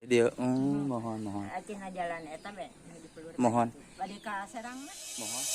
Dieu mohon mohon. Tina jalan eta be nu di pelur. Mohon. Bade ka Serang mah. Mohon.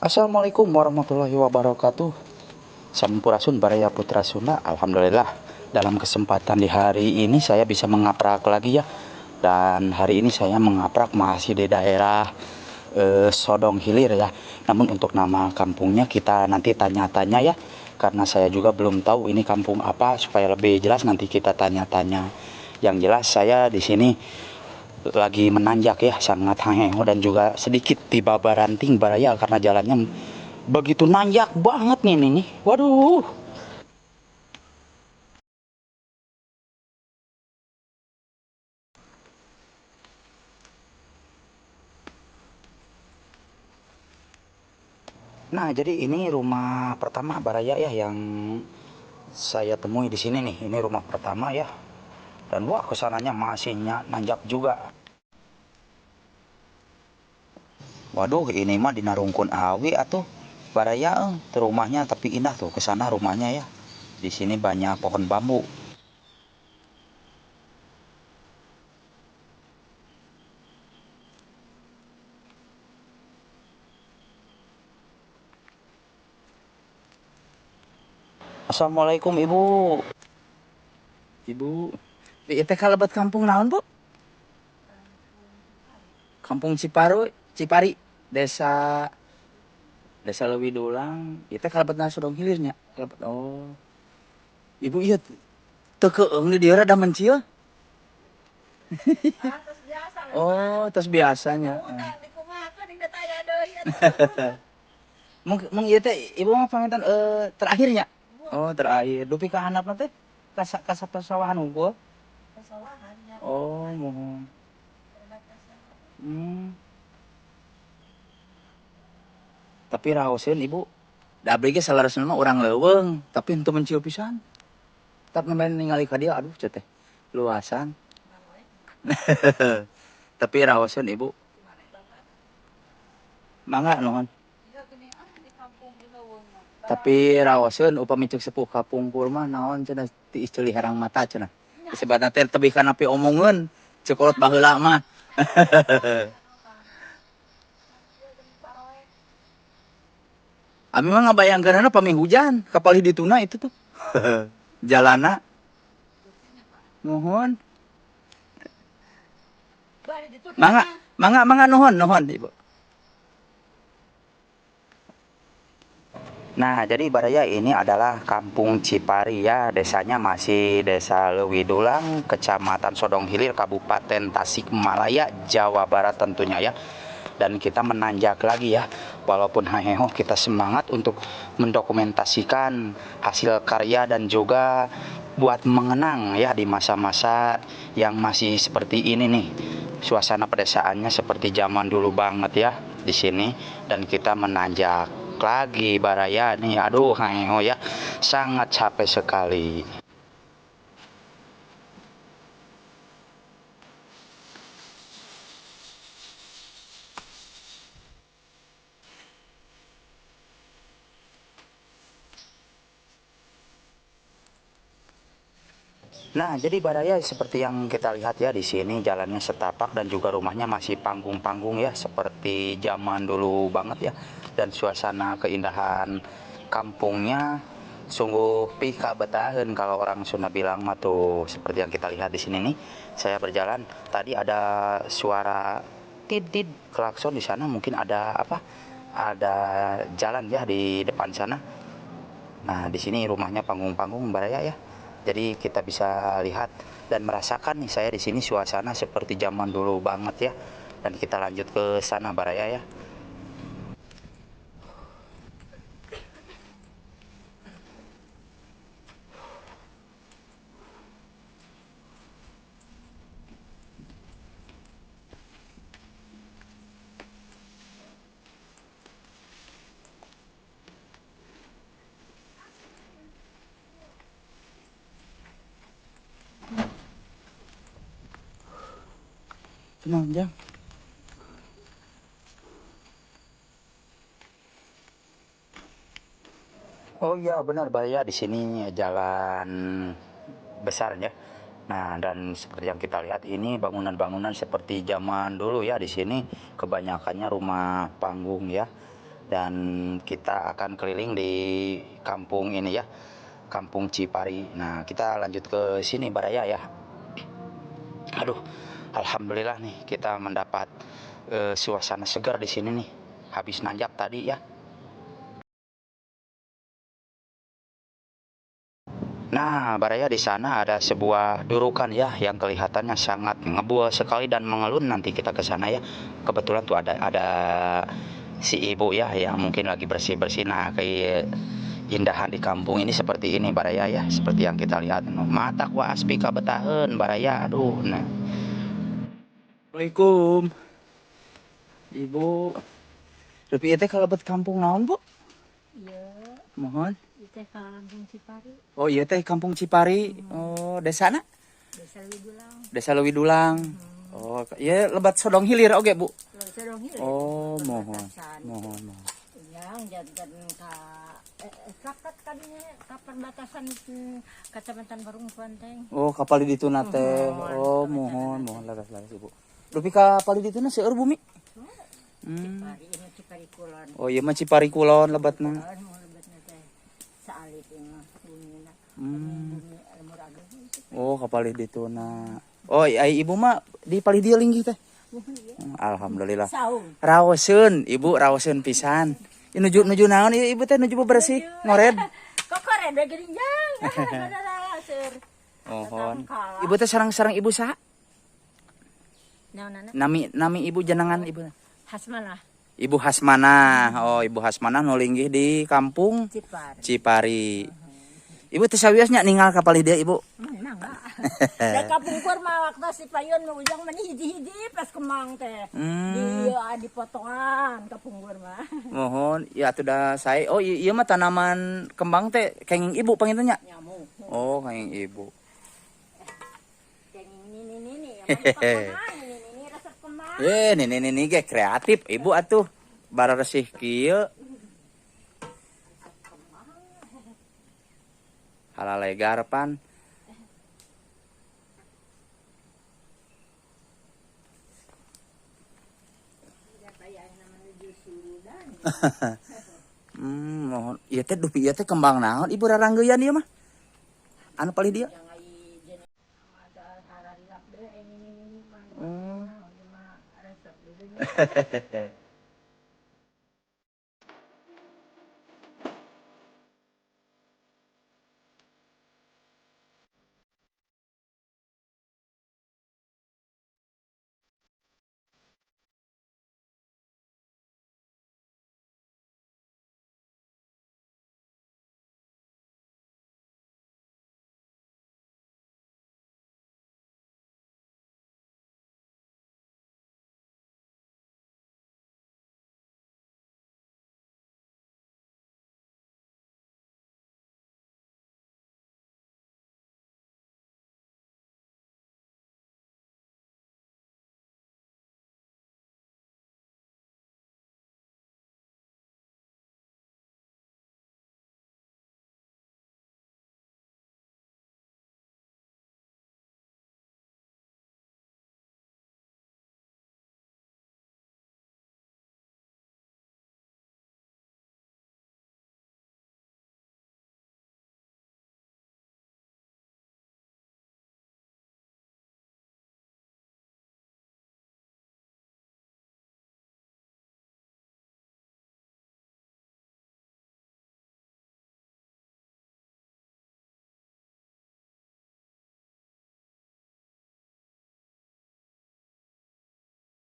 Assalamualaikum warahmatullahi wabarakatuh. Sampurasun Baraya Putra Sunda. Alhamdulillah dalam kesempatan di hari ini saya bisa mengaprak lagi ya. Dan hari ini saya mengaprak masih di daerah Sodong Hilir ya. Namun untuk nama kampungnya kita nanti tanya-tanya ya. Karena saya juga belum tahu ini kampung apa, supaya lebih jelas nanti kita tanya-tanya. Yang jelas saya di sini lagi menanjak ya, sangat hangeho dan juga sedikit tiba baranting baraya karena jalannya begitu nanjak banget nih nih. Waduh. Nah, jadi ini rumah pertama baraya ya yang saya temui di sini nih. Ini rumah pertama ya. Dan wah, kesananya masih nanjak juga. Waduh, ini mah dina rungkun awi atuh baraya rumahnya, tapi indah tuh kesana rumahnya ya. Di sini banyak pohon bambu. Assalamualaikum Ibu. Ibu, ieu teh kalebet kampung naon, Bu? Kampung Ciparu, Cipari, Desa Desa Leuwi Dulang. Ieu teh kalebetna Sodong Hilirnya. Kalebet. Oh. Ibu ieu teu keueung di dieu rada mencil. Ah, tos biasa. Oh, tos biasanya. Udah dikumaha da taya deui atuh. Mung mung ieu teh ibu mah panginten terakhirnya. Oh, terakhir. Dupi ka handapna teh ka ka sawahan unggul. Pasawahan nya. Oh, mohon. Perbatasan. Tapi raoseun Ibu. Da abdi ge saleresna mah urang leuweung, tapi henteu mencil pisan. Tap nembe ningali ka dieu, aduh ceu teh luasan. Tapi raoseun Ibu. Mangga nuhun. Iya gini ah di kampung di leuweung mah. Tapi raoseun upami ceuk sepuh kapungkur mah naon cenah tiis ceuli herang mata cenah. Disebutna teh tebih kana piomongeun ceuk kolot baheula mah. Abi mah ngabayangkeunana pami hujan, kapalih dituna itu tuh. Jalana. Nuhun. Bari ditu. Mangga, mangga, mangga nuhun, nuhun Ibu. Nah, jadi Baraya ini adalah Kampung Cipari ya, desanya masih Desa Leuwi Dulang, Kecamatan Sodong Hilir, Kabupaten Tasikmalaya, Jawa Barat tentunya ya. Dan kita menanjak lagi ya, walaupun haheho kita semangat untuk mendokumentasikan hasil karya dan juga buat mengenang ya di masa-masa yang masih seperti ini nih. Suasana pedesaannya seperti zaman dulu banget ya di sini, dan kita menanjak lagi Baraya nih, aduh haheho ya, sangat capek sekali. Nah, jadi Baraya seperti yang kita lihat ya di sini jalannya setapak dan juga rumahnya masih panggung-panggung ya, seperti zaman dulu banget ya. Dan suasana keindahan kampungnya sungguh pika betaheun kalau orang Sunda bilang mah tuh, seperti yang kita lihat di sini nih. Saya berjalan tadi ada suara tid-tid klakson di sana, mungkin ada apa? Ada jalan ya di depan sana. Nah, di sini rumahnya panggung-panggung Baraya ya. Jadi kita bisa lihat dan merasakan nih saya di sini suasana seperti zaman dulu banget ya. Dan kita lanjut ke sana baraya ya. Tenang, Jang. Oh iya benar Baraya, di sini jalan besar ya. Nah, dan seperti yang kita lihat ini bangunan-bangunan seperti zaman dulu ya. Di sini kebanyakannya rumah panggung ya. Dan kita akan keliling di kampung ini ya, Kampung Cipari. Nah, kita lanjut ke sini Baraya ya. Aduh, alhamdulillah nih kita mendapat suasana segar di sini nih. Habis nanjak tadi ya. Nah, Baraya, di sana ada sebuah durukan ya yang kelihatannya sangat ngebul sekali dan mengelun. Nanti kita ke sana ya. Kebetulan tuh ada si ibu ya yang mungkin lagi bersih-bersih. Nah, keindahan di kampung ini seperti ini Baraya ya, seperti yang kita lihat. Mata waas pikabetaheun Baraya. Aduh, nah. Assalamualaikum. Ibu. Dupi ieu teh kalebet kampung naon, Bu? Iya, Mohon. itu teh Kampung Cipari, Oh, iya teh Kampung Cipari. Oh, desa na? Desa Leuwi Dulang. Desa Leuwi Dulang. Oh, iya lebat Sodong Hilir oge, Bu. Sodong Hilir. Oh, mohon. Perbatasan. Mohon, mohon. Yang janten ka kakat kadinya ka perbatasan Kecamatan Parungkuan teh. Oh, kapal di dituna teh. Mohon, Oh, mohon, mohon leres-leres Ibu. Dupi ka palih dituna seueur bumi. Cipari ini Cipari Kulon. Oh, iya mah Cipari Kulon lebatna. Kulon mau lebatna teh. Saalit ieu mah bumina. Bumi lembur ageung itu. Oh, kapalih dituna. Oh, ai ibu mah di palih dieu linggih teh. Iya. Alhamdulillah. Saung. Raoseun, Ibu raoseun pisan. Ieu nuju nuju naon ieu ibu teh nuju bebersih, ngored. Kokored we geuning jang. Ah, seur. Mohon. Ibu teh sareng-sareng ibu saha? Naonana? Nami nami ibu jenengan ibu. Hasmanah Ibu Hasmanah. Oh, Ibu Hasmanah nu linggih di kampung Cipari. Cipari. Ibu teh sawios nya ningal ka palih dieu ibu. Mangga. Da kapungkur mah waktu si payun mah ujang mah hiji-hiji pas kemang teh. Di ieu dipotongan kapungkur mah. Mohon, ya atuh da sae. Oh, ieu mah tanaman kembang teh kenging ibu panginten nya. Nyamuk. Oh, kenging ibu. Kenging nini nini ya mah dipotongan nini nini resep kemang. Eh, nini nini ge kreatif ibu atuh. Bararesih kieu. Halalegar pan. Mohon. Ieu teh dupi ieu teh kembang naon ibu raranggeyan ieu mah? Anu palih dieu? Yang ai jenis ada hararigap deui ai nini nini mah. Ieu mah resep deui.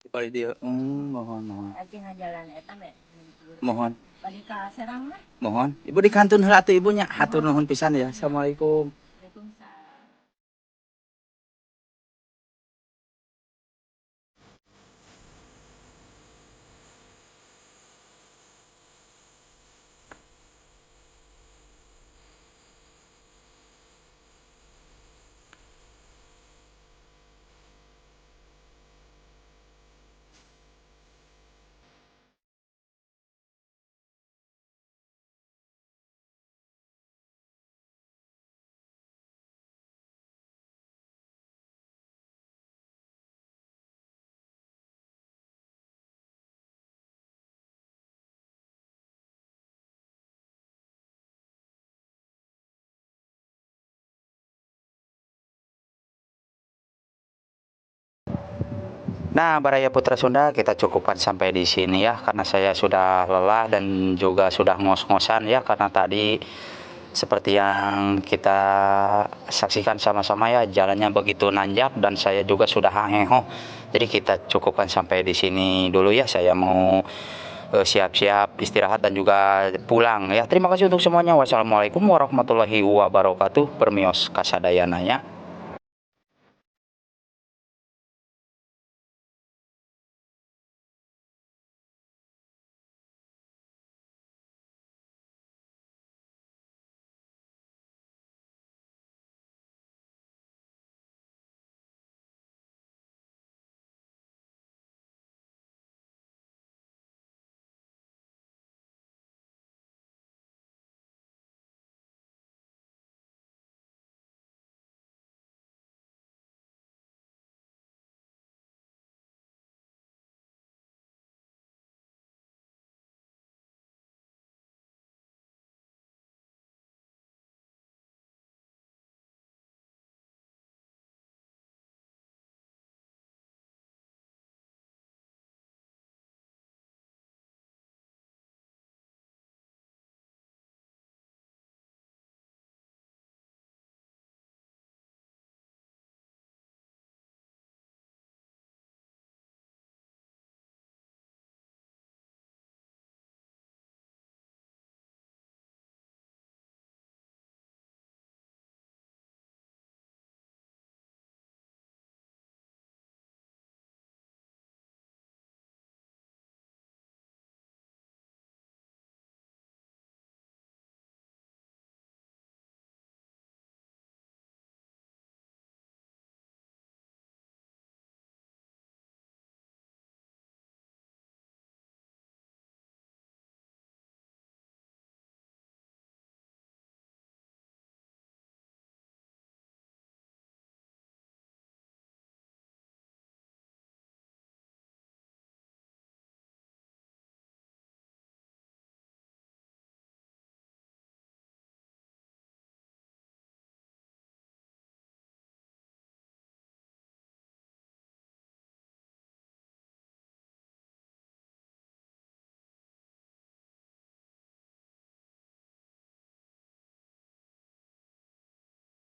Di palih dieu. Muhun muhun. Tina jalan eta we. Muhun. Balik ka Serang mah. Muhun. Ibu dikantun heula atuh, Ibu nya. Hatur nuhun pisan ya. Assalamualaikum. Waalaikumsalam. Nah, Baraya Putra Sunda, kita cukupkan sampai di sini ya, karena saya sudah lelah dan juga sudah ngos-ngosan ya, karena tadi seperti yang kita saksikan sama-sama ya, jalannya begitu nanjak dan saya juga sudah hangeho. Jadi kita cukupkan sampai di sini dulu ya. Saya mau siap-siap istirahat dan juga pulang ya. Terima kasih untuk semuanya. Wassalamualaikum warahmatullahi wabarakatuh. Permios kasadayana nya.